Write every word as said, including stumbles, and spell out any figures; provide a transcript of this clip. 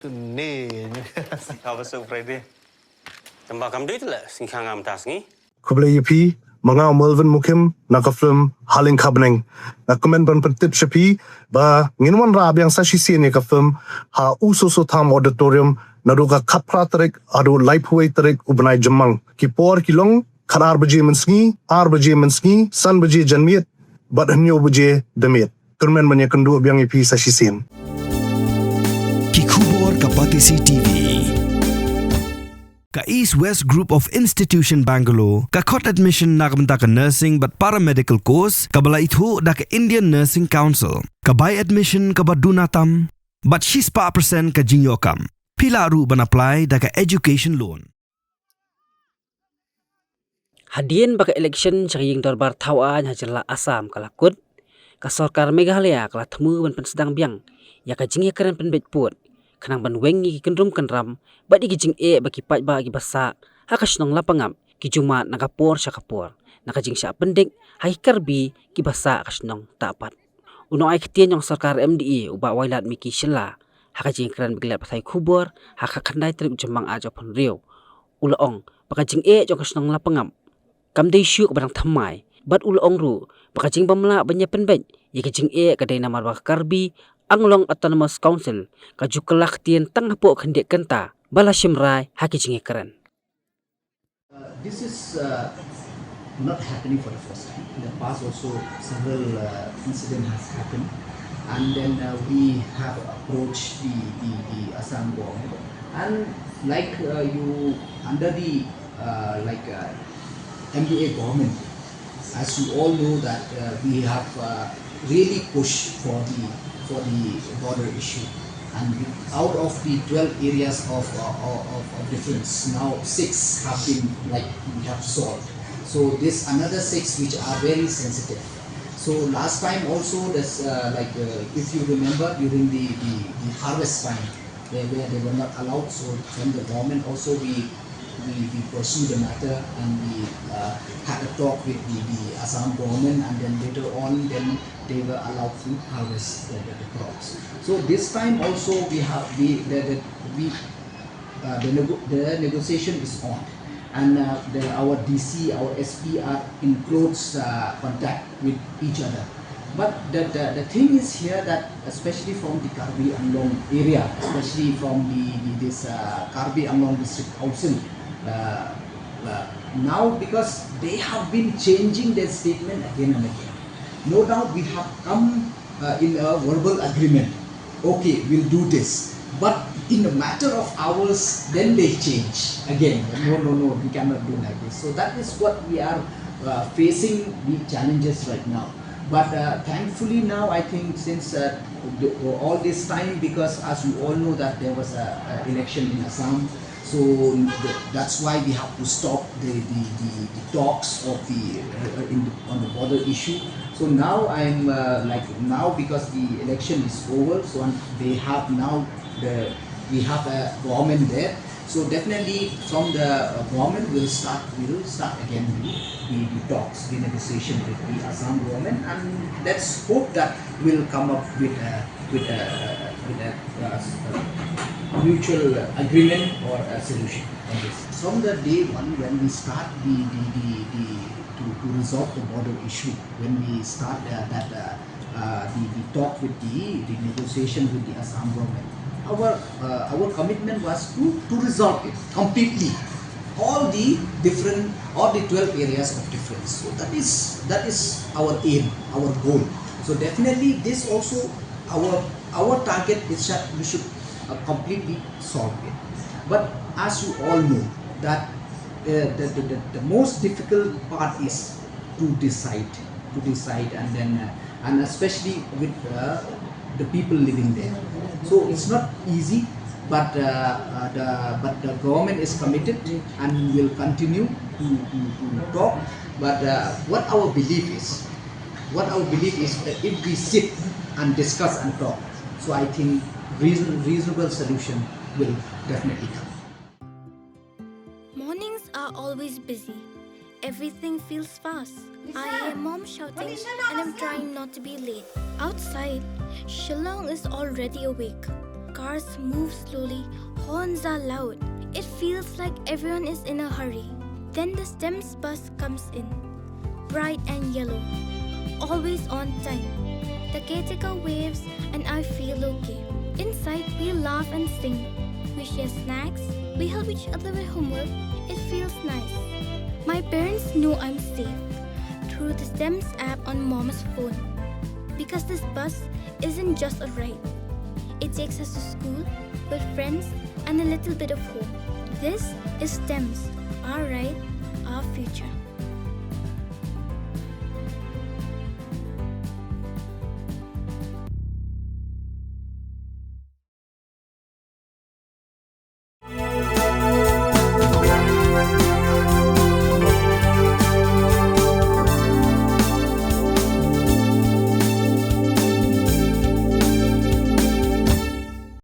Ni. Ka ba su Friday. Tamba kam dei le sing khang am tas ngi. Khublei ïa phi, ma nga u Melvin Mukim, na ka film Haleng Khabneng. Nga kmen ban pyntip sha phi, ba ngin wanrah biang sa shisien ïa ka film, ha U Soso Tham Auditorium, naduh ka khatphra tarik, haduh laiphew wei tarik, u bnai Jymmang. Ki por ki long, khatar baje mynsngi, ar baje mynsngi, san baje janmiet, bad hynñiew baje damiet. Kyrmen ban ïakynduh biang ïa phi sa shisien. Ki khubor ka Batesi T V. Ka East West Group of Institution Bangalore, ka khot admission na ka bynta ka nursing bad paramedical course, ka ba la ithuh da ka Indian Nursing Council. Ka bai admission ka ba duna tam, bad shispah percent ka jingïoh kam. Phi lah ruh ban apply da ka education loan. Hadien ba ka election sha ka ïing dorbar thaw aiñ ha jylla Assam ka la kut, ka sorkar Meghalaya ka la thmu ban pynsdang biang ïa ka jingïakren pynbeit pud, khnang ban weng ïa ki kynrum kynram bad ïa ki jingeh ba ki paidbah ki ba sah ha ka shnong Lapangap ki ju mad na ka por sha ka por, na ka jingshah pyndik ha ki Karbi ki ba sah ha ka shnong Tahpat. U nongai ktien jong sorkar M D A u Bah Wailadmiki Shylla, ha ka jingkren bad ki lad pathai khubor ha ka khyndai tarik Jymmang arhajar arphew hynriew, u la ong ba ka jingeh jong ka shnong Lapangap kam dei shuh kaba dang thymmai, bad u la ong ruh ba ka jingbym lah ban ïa pynbeit ïa ka jingeh ka dei namar ba ka Karbi Anglong Autonomous Council ka ju kylla ktien tang hapoh khyndiat kynta ba la shim rai ha ki jingïakren. Uh, this is uh, not happening for the first time. In the past also, several uh, incident has happened, and then uh, we have approached the, the, the Assam government, and like uh, you under the uh, like uh, M D A government, as you all know that uh, we have uh, really pushed for the for the border issue, and we, out of the twelve areas of, uh, of of difference, now six have been like we have solved. So this another six which are very sensitive. So last time also, this uh, like uh, if you remember during the, the the harvest time, they were they were not allowed. So from the government also we we, we pursue the matter and we uh, had a talk with the, the Assam government, and then later on, then they were allowed to harvest the, the, the crops. So this time also we have we the, the we uh, the, nego- the negotiation is on, and uh, the, our D C, our S P are in close uh, contact with each other. But the, the, the thing is here that, especially from the Karbi Anglong area, especially from the, the this uh, Karbi Anglong District Council, uh, uh, now because they have been changing their statement again and again. No doubt we have come uh, in a verbal agreement. Okay, we'll do this. But in a matter of hours, then they change again. No, no, no, we cannot do like this. So that is what we are uh, facing the challenges right now. But uh, thankfully now, I think since uh, the, all this time, because as you all know that there was a, a election in Assam, so th- that's why we have to stop the, the, the, the talks of the uh, in the, on the border issue. So now I'm uh, like now because the election is over, so I'm, they have now the we have a government there. So definitely from the uh, government will start will start again the, the, the talks, the negotiation with the Assam government, and let's hope that we'll come up with a with a with a uh, mutual agreement or a solution on this. From the day one when we start the, the, the, the to, to resolve the border issue, when we start uh, that uh, uh, the, the talk with the, the negotiation with the Assam government, our uh, our commitment was to, to resolve it completely, all the different all the twelve areas of difference. So that is that is our aim, our goal. So definitely this also our our target is that we should uh, completely solve it. But as you all know that uh, the, the, the, the most difficult part is to decide, to decide, and then uh, and especially with uh, the people living there. So it's not easy, but uh, uh, the but the government is committed and will continue to, to, to talk. But uh, what our belief is, what our belief is that if we sit and discuss and talk, so I think reason, reasonable solution will definitely come. Mornings are always busy. Everything feels fast. I hear mom shouting and I'm trying not to be late. Outside, Shillong is already awake. Cars move slowly, horns are loud. It feels like everyone is in a hurry. Then the STEMS bus comes in, bright and yellow, always on time. The caretaker waves and I feel okay. Inside, we laugh and sing. We share snacks. We help each other with homework. It feels nice. My parents know I'm safe through the STEMS app on Mom's phone. Because this bus isn't just a ride. It takes us to school, with friends, and a little bit of hope. This is STEMS, our ride, our future.